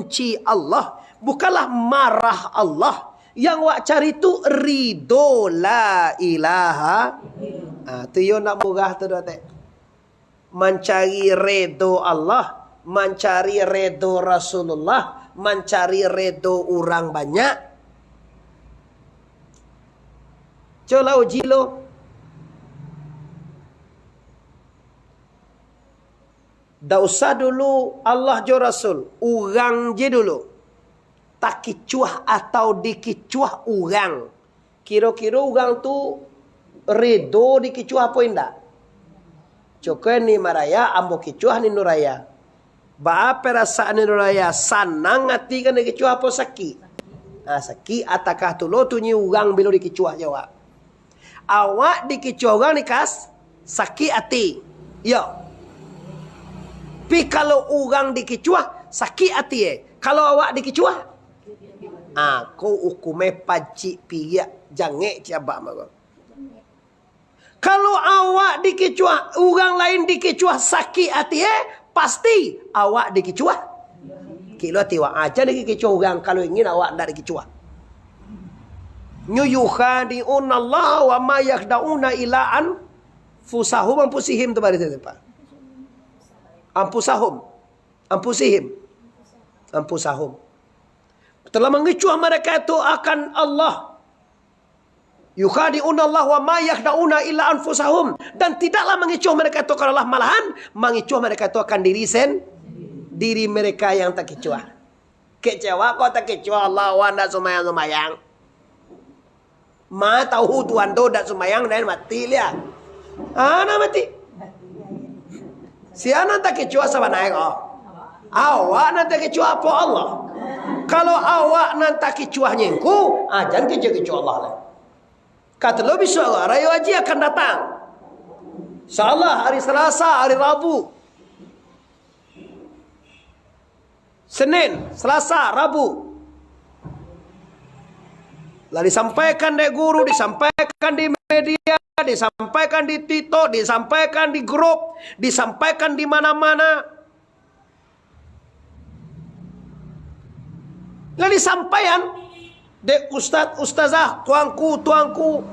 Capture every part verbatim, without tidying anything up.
benci Allah, bukanlah marah Allah. Yang awak cari tu ridho, la ilaha. Ah, tu yo nak murah tu doh, Tek. Mancari ridho Allah, mancari ridho Rasulullah, mancari ridho urang banyak. Cubolah uji lo. Ndak usah dulu Allah jo Rasul, urang je dulu. Takicuah atau dikicuah urang. Kiro-kiro urang tu ridho dikicuah apo indak? Cukuik ni maraya, ambo kicuah ni Nuraya. Baa parasaan ni Nuraya? Sanang ati kan dikicuah apo sakik? Ah, sakik atakah tu lo tunyi urang bilo dikicuah jo awak? Awak dikicuah urang nikas, sakik ati. Iyo. Pi kalau urang dikicuah, sakik ati, eh. Kalau awak dikicuah, ah, ko ukumai pacik piriak jangek ciabak mah ko. Kalau awak dikicuah, urang lain dikicuah sakik ati, eh, pasti awak dikicuah. Kilo ati awak aja dikicuah urang kalau ingin awak ndak dikicuah. Nyo yukhadi'una Allah wa ma yakhda'una illa anfusahum, anfusihim tu baris tu, Pak. Anfusahum. Anfusihim. Anfusahum. Telah mangicuah mereka itu akan Allah. Yukhadi'una Allah wa ma yakhda'una illa anfusahum. Dan tidaklah mangicuah mereka itu akan Allah, malahan mangicuah mereka itu akan diri sen-, diri mereka yang takicuah. Kecewa kok takicuah Allah, wah ndak sumayang-sumayang. Ma tahu Tuhan tu ndak sumayang, dan mati liak. Ah, nah mati. Sia nan takicuah sabananyo ko? Awak nan takicuah apo Allah? Kalau awak nan takicuah nyengku, ah, jan kicuah-kicuah Allah lah. Kato lo bisuak ko, Rayo Haji akan datang. Insyaallah, hari Salasa, hari Rabu. Senin, Salasa, Rabu. Lah disampaikan dek guru, disampaikan di media, disampaikan di TikTok, disampaikan di grup, disampaikan di mana-mana. Lah disampaikan dek ustaz, ustazah, tuanku, tuanku,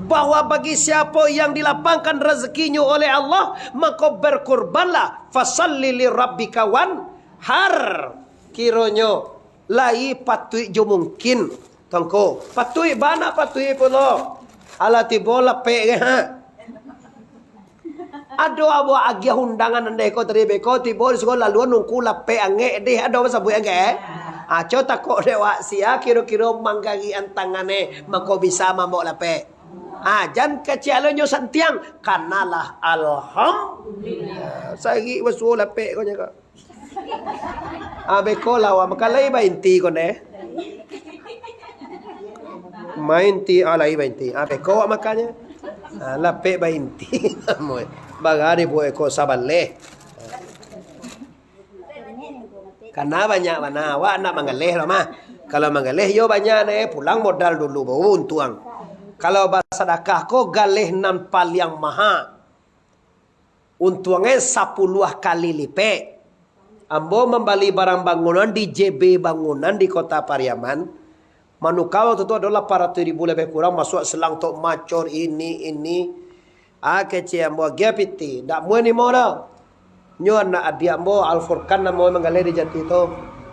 bahwa bagi siapo yang dilapangkan rezekinyo oleh Allah, mako berkurbanlah, fasalli li rabbika wanhar. Kironyo lai patuik jo mungkin, Tuangku. Patuik bana, patuik pulo. Alah tibo lapek ke, ha? Ado awak agiah undangan andeh ko tadi beko, tibo di siko laluan nungku lapek angek deh, ado basabuik angek, eh? Aco takok dek wak sia kiro-kiro manggari antangan, eh, mako bisa mambok lapek. Ah, jan kecek alun nyo santiang, kanalah alhamdulillah. Sarik basuo lapek ko nyo ko. Ah, beko lah, wak makan lai bainti ko neh. Mainti, ah, lai bainti. Ah, beko wak makannyo. Ah, lapek bainti. Bara dibuek ko sabaleh. Kana banyak bana, awak ndak manggaleh lo mah. Kalau manggaleh yo banyak neh, pulang modal dulu baru untuang. Kalau basadakah ko galeh nan paliang maha. Untuangnyo sapuluah kali lipek. Ambo mambali barang bangunan di J B Bangunan di Kota Pariaman. Manuka waktu tu ado lapan ratuih ribu lebih kurang, masuak selang tok macor, ini, ini. Ah, kecek ambo agiah pitih, ndak muah nimo doh. Nyo anak adiak ambo, Al Furqan namo manggaleh di Jati tu,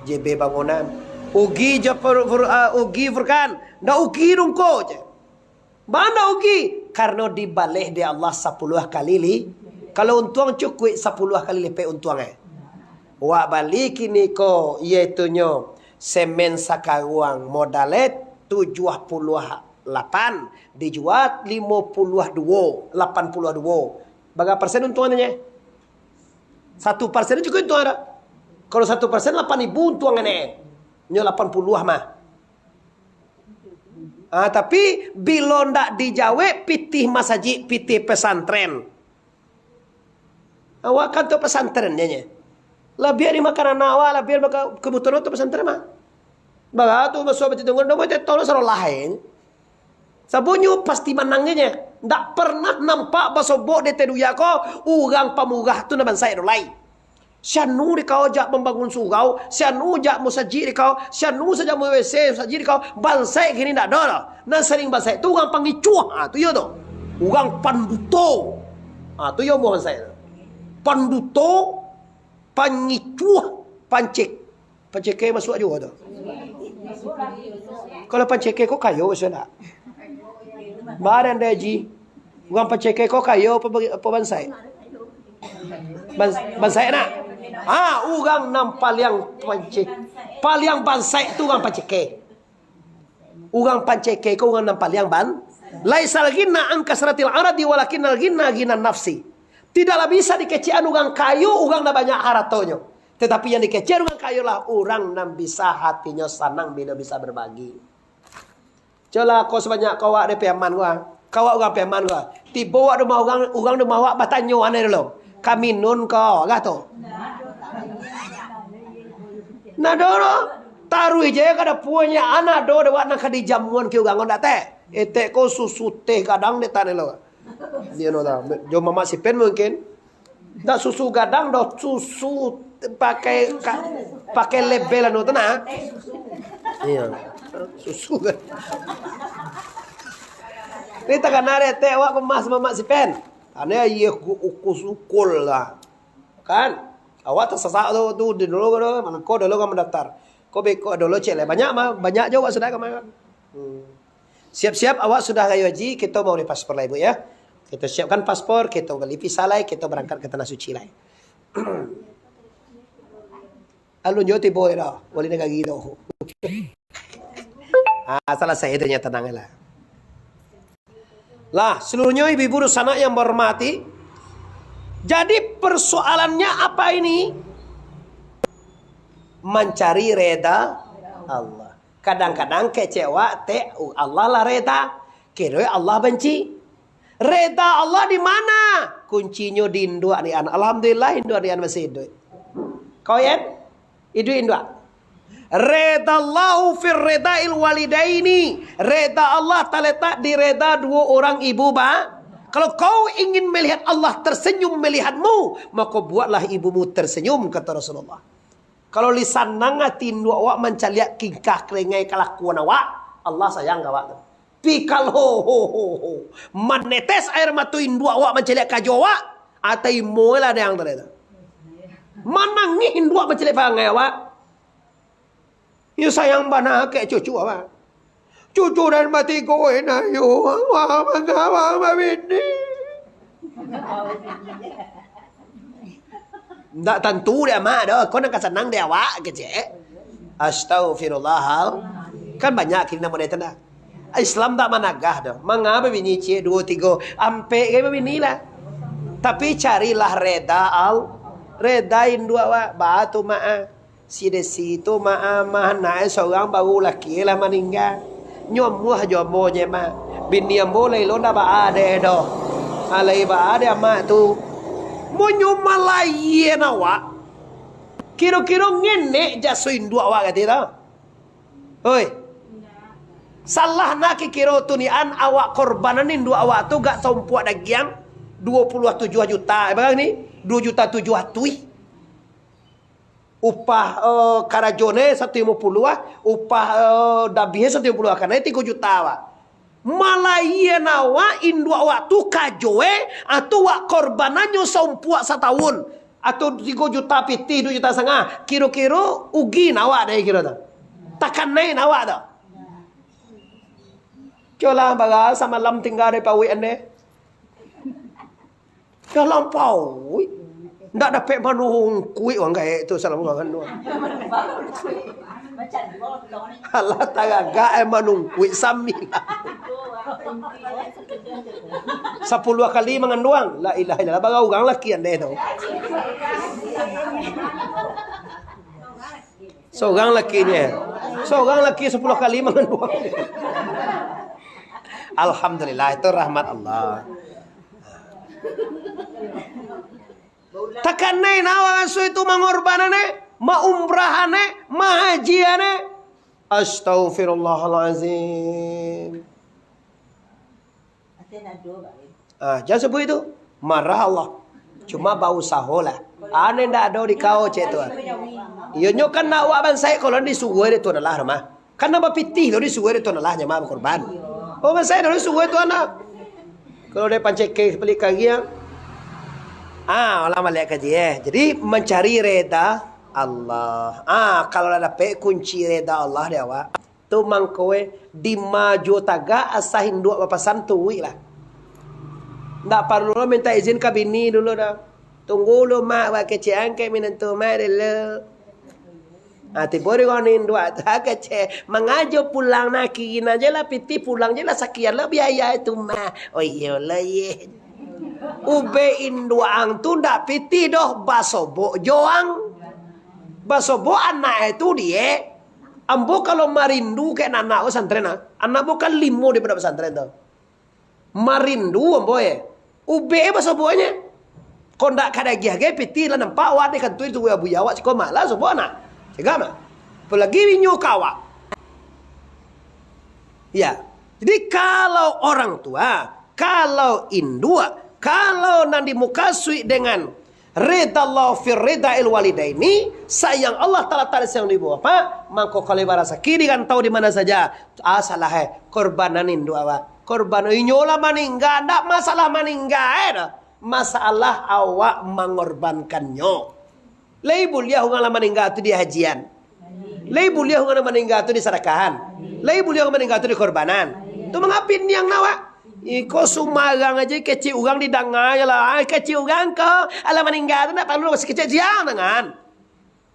J B Bangunan. Ugi jo Fur-, Fur-, ah, ugi Furqan, ndak ugi dungko je. Bana ugi, karano dibaleh dek Allah sapuluah kali li-, kalau untuang cukuik sapuluah kali lipek untuang, eh. Wak bali kini ko, yaitunyo semen sakaruang modal, eh, tujuah puluah lapan, dijua limo puluah duo, lapan puluah duo. Bara persen untuangnyo? Satu persen cukuik untuang ado. Kalau satu persen lapan ribu untuang neh. Nyo lapan puluah mah. Ah, tapi, bilo ndak dijawek pitih masajik, pitih pesantren. Awak kan tu pesantren, nyo, nyo. Labiah dimakan anak awak, labiah maka kebutuhan tu pesantren mah. Bara tu masuak pitih tunggu, dong tolong sarolah, eh. Sabonyo pasti manang, nyo. Ndak pernah nampak basobok di Teduya ko, urang pamurah tu nan bansaik do lai. Si anu dek kau jak mambangun surau, si anu jak musajik dek kau, si anu sajak WC musajik dek kau, bansaik kini ndak ado lah. Nan saling bansaik tu urang pangicuah, ha, tu iyo tu. Urang panduto. Ha, tu iyo bansaik tu. Panduto, pangicuah, pancek. Pancekeh masuak juo tu. Kalau pancekeh ko kayo, biaso ndak? Badan dah, Ji. Urang pancekeh ko kayo apa bagi, apa bansaik? Bans-, bansaik nak? Ha, urang nan paliang pancek-, paliang bansaik tu urang pancekeh. Urang pancekeh ko urang nan paliang ban-, laisal ghina an kasratil aradi walakinnal ghina ghinan nafsi. Tidaklah bisa dikecekan urang kayo, urang nan banyak haratonyo. Tetapi yang dikecekan urang kayo lah urang nan bisa hatinyo sanang bila bisa berbagi. Colah ko sabanyak ko awak di Piaman ko, ah. Ko awak urang Piaman ko, ah. Tibo awak di rumah urang, urang di rumah awak batanyo aneh dulu. Ka minun ko, agak tu. Nah, dulu. Taruih je ka dapua nyo, anak do dek awak nan ka dijamuan ka urang ko ndak, Tek? Etek ko susu teh gadang dek taneh lo. Dia no ta. Jo mamak si Pen mungkin. Ndak susu gadang doh, susu pakai ka-, pakai label anu tu nah. Iyo. Susu gadang. Ni takana dek etek awak ko mas mamak si Pen. Ane aia ku-, ukus ukul lah. Kan? Awak tasasak tu, tu di dulu ko, mana ko dulu ka mandaftar. Ko beko dulu cek lah. Banyak mah, banyak jo awak sudah ka ma-, hmm. Siap-siap, awak sudah rayo haji, kito mau di paspor lai, Bu, ya. Kito siapkan paspor, kito bali visa lai, kito barangkat ka Tanah Suci lai. Alun jo tibo dah, wali nagari tu. Ah, salasai tu nyo, tanang lah. Lah, seluruhnyo ibu-ibu dunsanak yang bahormati, jadi persoalannya apa ini? Mancari reda Allah. Kadang-kadang kecek awak, Tek, Allah lah reda. Kiro Allah banci. Reda Allah di mana? Kuncinyo di induak, di anak. Alhamdulillah, induak, di anak masih iduik. Kau, Yan? Iduik induak. Redallahu fir redail walidaini. Reda Allah taletak di reda duo urang ibu ba-, kalau kau ingin melihat Allah tersenyum melihatmu, maka buatlah ibumu tersenyum, kata Rasulullah. Kalau lai sanang ati induak awak mancaliak tingkah kerengai kalakuan awak, Allah sayang ka awak tu. Pi kalau, ho, ho, ho, manetes air mato induak awak mancaliak karajo awak, atai imo lah dayang tadi tu. Manangih induak mancaliak parangai awak. Iyo sayang bana kek cucu awak. Cucu nan batigo, eh, nah, yo, wah, manga, wah, babini. Ndak tantu dek amak doh, ko nan ka sanang dek awak, kecek. Astagfirullahal. Kan banyak kini nan model tu nah. Islam tak managah doh. Manga babini ciek duo tigo, ampek gai babini lah. Tapi carilah reda Al-, reda induak awak, baa tu mak ah. Si Desi tu mak ah, mah anak e sorang baru laki e lah maningga. Nyo amuah jo ambo je mak. Bini ambo lai lo ndak baa deh doh. Ah, lai baa deh amak tu. Monyo malaie awak. Kiro-kiro ngenek jaso induak awak kati tu. Oi. Salah nak kiro tu nian awak korbanan induak awak tu gak saumpuak dagiang duo puluah tujuah juta. Eh, barang ni? Duo juta tujuah ratuih. Upah, eh, karajo ne satu limo puluah, upah, eh, dabih satu limo puluah, kana tigo juta, Pak. Malaie awak induak awak tu kajo e, atau wak korbanannyo saumpuak satahun, atau tigo juta pitih, duo juta satangah, kiro-kiro ugi awak deh kiro tu. Takanai awak tu. Colah bara samalam tingga di pawik ande. Dah lampau. Ndak dapek manungkuik urang gaek tu, salah urang anu. Alah, taragak ai manungkuik sami. Sapuluah kali manganduang. La ilaha illallah, bara urang laki ande tu. Sorang lakinyo. Sorang laki sapuluah kali manganduang. Alhamdulillah, itu rahmat Allah. Takanai awak raso itu mangorbanan e, maumrahan e, mahajian e. Astagfirullahalazim. Ah, jangan sebut itu. Marah Allah. Cuma bausaho lah. Ane ndak ado di kau cek tu. Iyo nyo kan nak awak bansaik kalau disuruh dek Tuhan Allah mah. Kan nambah pitih tu disuruh dek Tuhan Allah nyo mah bakorban. Oh bansaik tu disuruh dek Tuhan Allah. Kalau dia pancake pelik kari ah. Ah, ulang balik kaji eh. Jadi mencari reda Allah. Ah, kalau lah dapek kunci reda Allah di awak. Tu mangko eh, di majo tagak asa induak bapasan turuik lah. Ndak paralu lo minta izin ka bini dulu dah. Tunggu lu mak, buat kecek angkek minantu mak dulu. Ah, tibo di kau induak tu, ah, kecek. Mangajo pulang nak kirin aja lah, pitih pulang je lah, sakian lah biaya itu mak. Oh iyo lah ye. Ube induak ang tu ndak pitih doh, basobok jo ang. Basobok anak itu die. Ambo kalau marindu kek anak-anak pesantren ah. Anak ambo kan limo di pondok pesantren tu. Marindu ambo eh. Ubek eh basoboknyo. Kok ndak ka dagiah ge pitih lah nampak awak di kantui tu Abuya awak siko mak lah sobok nak. Cegah mah. Apolagi inyo ka awak. Ya. Jadi kalau orang tua, kalau induak, kalau nan dimukasuik dengan Ridallah fir ridail walidaini, sayang Allah Taala tadi sayang ibu bapa, mangko kalau ibarat saki di rantau di mana saja, ah, salah eh, korbanan induak awak. Korban inyo lah maningga, ndak masalah maningga eh doh. Masalah awak mangorbankannyo. Lai buliah urang lah maningga tu di hajian. Lai buliah urang maningga tu disadakahan. Lai buliah urang maningga tu dikorbanan. Tu mangapin niang awak? Iko sumarang aja kecek urang didanga je lah. Ai, kecek urang ko, alah maningga tu ndak paralu sakecek jiang dangan.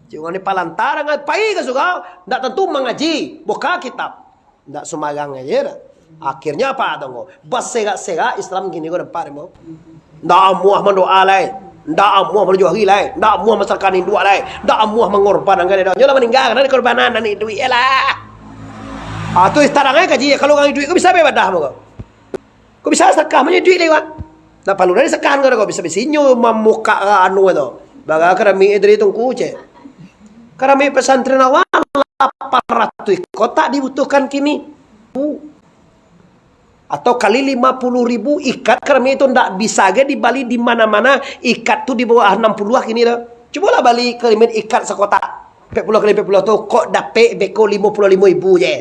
Kecek urang dipalanta dangan, pai ka surau, ndak tantu mangaji, buka kitab. Ndak sumarang aja dah. Akhirnya apa tonggo? Baserak-serak Islam kini ko nampak deh, mau. Ndak amuah mandoa lai. Ndak amuah manjuahi lai. Ndak amuah masakan induak lai. Ndak amuah mangorban anggai dah. Nyolah maningga, karena dikorbanan, nani duit lah. Ah, tu tarang ai kaji, kalau urang duit ko bisa baibadah mah ko. Ko bisa sakah manyo duit lai, Wan. Ndak paralu dari sakah ko, ko bisa bisinyo mamukak anu tu. Baga karami dari tungku cek. Karami pesantren awak lapan ratus kotak dibutuhkan kini. Atau kali lima puluh ribu ikat karami tu ndak bisa ge dibali di mana-mana. Ikat tu di bawah enam puluh lah kini tu. Cubolah bali karami ikat sakotak. Empat puluh kali empat puluh tu kok dapek beko lima puluh lima ribu je.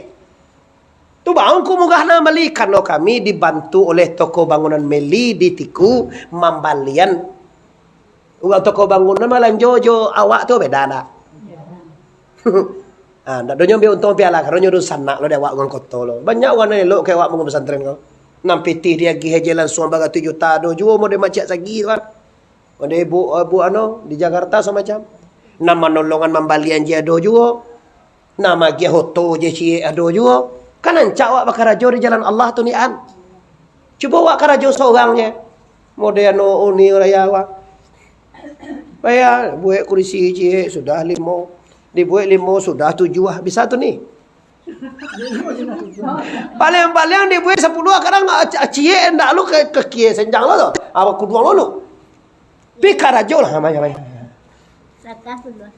Tu bang ku murah nan bali, karano kami dibantu oleh toko bangunan Meli di Tiku mambalian. Urang toko bangunan balanjo jo awak tu beda ndak? Ah, ndak donyo ambiak untuang pialah, karano nyo dunsanak lo di awak urang koto lo. Banyak urang nan elok ka awak bangun pesantren ko. Nan pitih diagih aja langsuang baratuih juta, ado juo model macam sagi tu kan. Model ibu, ibu anu di Jakarta samacam. Nan manolongan mambalian je ado juo. Nan magiah oto je ciek ado juo. Kan rancak awak bakarajo di jalan Allah tu nian. Cubo awak karajo sorang je. Model anu uni raya awak. Baya, buek kurisi ciek sudah limo. Dibuek limo sudah tujuah. Bisa tu ni. Paling-paling dibuek sapuluah, kadang a-, a-, ciek ndak lu ke, ke kie senjang lo tu. Apa kuduang lo lu. Pi karajo lah, maya, maya. Sakah tu lah.